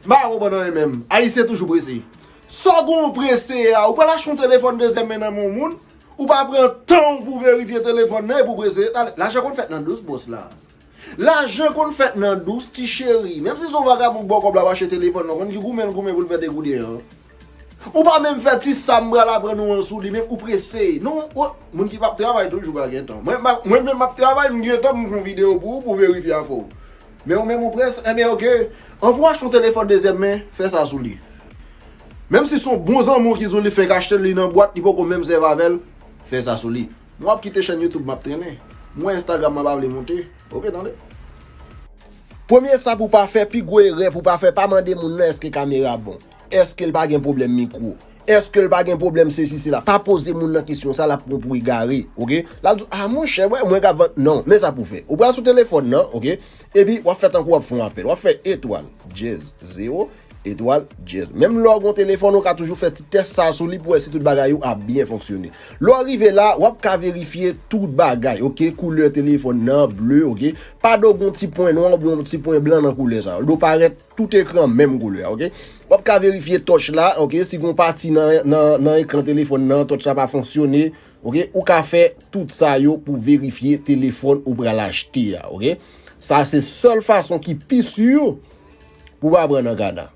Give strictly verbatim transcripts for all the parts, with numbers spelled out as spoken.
M pa konprann anyen menm. Ayisyen toujou prese. Sa w gen w prese a, ou pral achte yon telefòn dezyèm men nan men yon moun, ou pa pran tan w pou verifye telefòn nan epi w prese. Talè, lajan konn fèt nan dous, bòs la. Lajan konn fèt nan dous, ti cheri. Menm si se yon vagabon k ba w kòb la, w achte telefòn nan, konn ki goumen l goumen pou l fè degouden an. Ou pa menm fè ti sa m pral aprann ou an sou li, men ou prese. Non, ou, moun ki p ap travay toujou pa gen tan. Mwen, ma- mwen menm m ap travay, m gen tan pou m fè yon videyo pou ou, pou verifye afè w. Men ou menm ou prese, enben oke. Anvan w achte yon telefòn dezyèm men, fè sa sou li. Menm si se yon bon zanmi w ki di w li fenk achte l, li nan bwat, li poko menm sèvi avè l, fè sa sou li. Mwen ap kite chèn YouTube m ap trennen. Mwen Instagram mwen pa vle monte. Oke, tande. Premye sa pou w pa fè, pi gwo erè pou w pa fè, pa mande moun nan èske kamera bon. Èske l pa gen pwoblèm mikwo. Èske l pa gen pwoblèm sesi sela. Pa poze moun nan kesyon sa, l ap pran w pou egare, oke? L ap di w, a monchè, wè, mwen ka vann. Non, men sa pou w fè. Ou pral sou telefòn nan, oke? Epi, w ap fè tankou w ap fè yon apèl. W ap fè etwal, dyèz, zewo, etwal, dyèz. Menm lè w gen yon telefòn, ou ka toujou fè ti tès sa sou li pou w wè si tout bagay ou ap byen fonksyone. Lè w rive la, w ap ka verifye tout bagay, oke? Koulè telefòn nan, ble, oke? Pa dwe gen yon ti pwen nwa oubyen yon ti pwen blan nan koulè sa. L dwe parèt tout ekran menm koulè a, oke? W ap ka verifye touch la, oke? Si gen yon pati nan, nan, nan ekran telefòn nan, touch la pa fonksyone, oke? Ou ka fè tout sa yo pou verifye telefòn ou pral achte a, oke? Sa se sèl fason ki pi si pou w pa pran nan kana.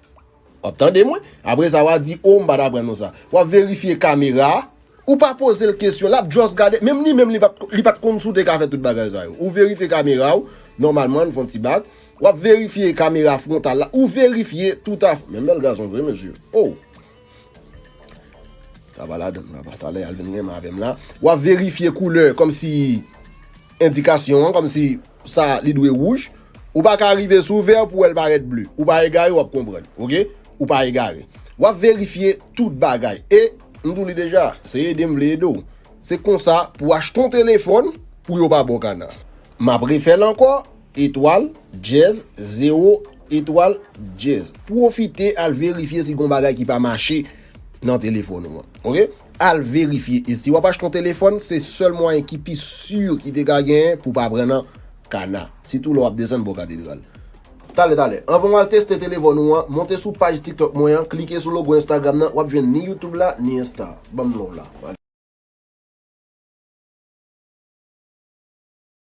W ap tande mwen? Apre sa, w a di, o, m pa t aprann nou sa. W ap verifye kamera a. Ou pa poze l kesyon, l ap just gade. Menm li menm, li pa t, li pa t konn si w te ka fè tout bagay sa yo. Ou verifye kamera w, nòmalman, n fè yon ti bak. W ap verifye kamera fwontal la. Ou verifye tout a. Men bèl gason vre, mesye. Oh! Sa pa ladann, papa. Talè, al vin renmen avè m la. W ap verifye koulè, kòmsi endikasyon an, kòmsi sa, li dwe wouj. Ou pa ka rive sou vè pou wè l parèt ble. Ou pa egare, w ap konprann. Oke? Ou pa egare. W ap verifye tout bagay. E, m di w li deja, se ede m vle ede w. Se konsa, pou w achte yon telefòn, pou yo pa ba w kana. M ap refè l ankò, etwal, dyèz, zewo, etwal, dyèz. Pwofite al verifye si gen yon bagay ki pa mache nan telefòn ou an. Oke? Al verifye. E si w ap achte yon telefòn, se sèl mwayen ki pi si ki te ka genyen pou w pa pran nan kana. Sitou lè w ap desann bò katedral. Talè, talè. Anvan w al teste telefòn ou an, monte sou paj TikTok mwen an, klike sou logo Instagram nan, w ap jwenn ni YouTube la, ni Insta. Ban m love la.